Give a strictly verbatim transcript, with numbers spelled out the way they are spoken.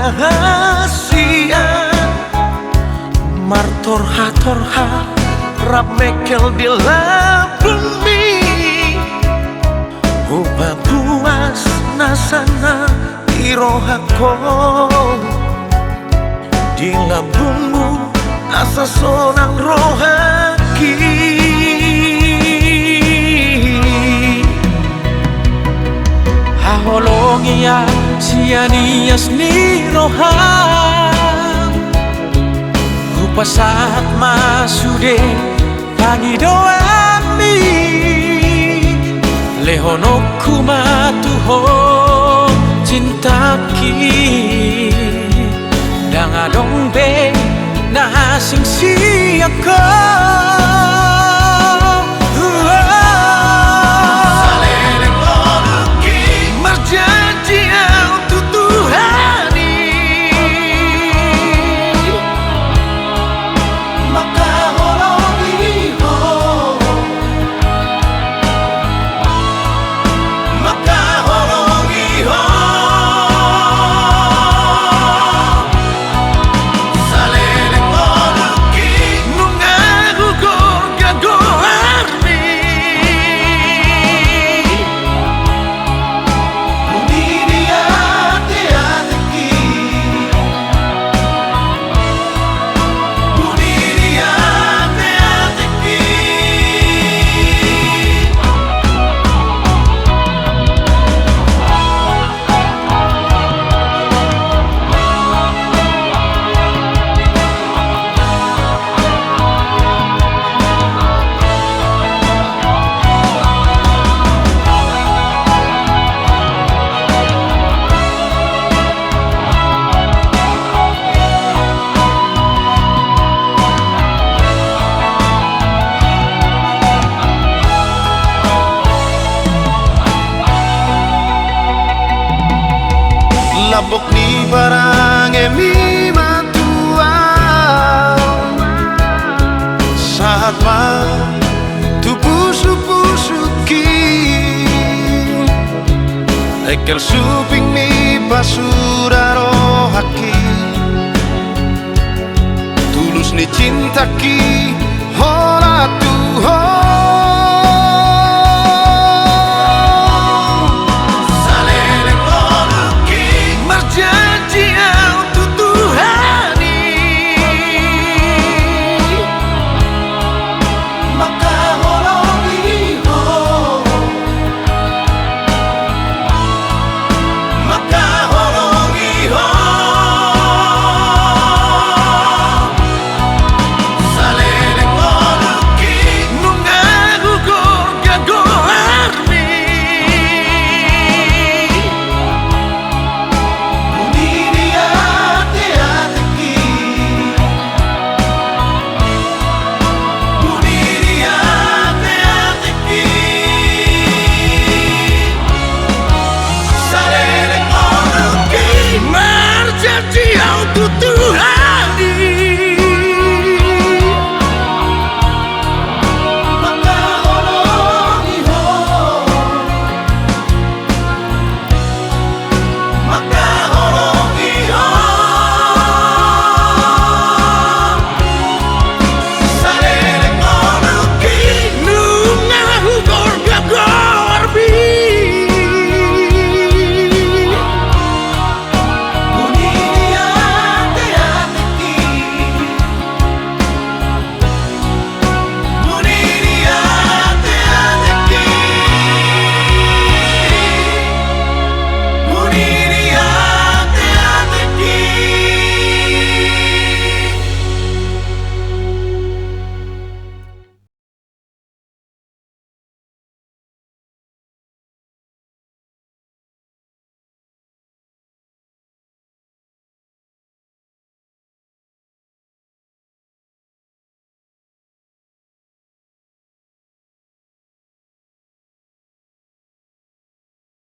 Hasian martorha-torha rap mengkel di lambungmi, hupabuas na sanga di rohangku. Di lambungmu asa sonang rohangki. Haholongi au sian ias ni roham, hupasahat ma sude pangidoanmi. Lehononku ma tu ho cintangki, ndang adong be na asing sian ho. Saleleng ngolungki marjanji au tu Tuhan i, mangkaholongi ho. Mangkaholongi ho. Saleleng ngolungki nunga hugorga goarmi. Buni di ateatengki. Lambok ni parangemi ma tu ahu, sahat ma tu pusupusungki. Engkel supingmi pasuda rohangki, tulus ni cintangki holan tu ho.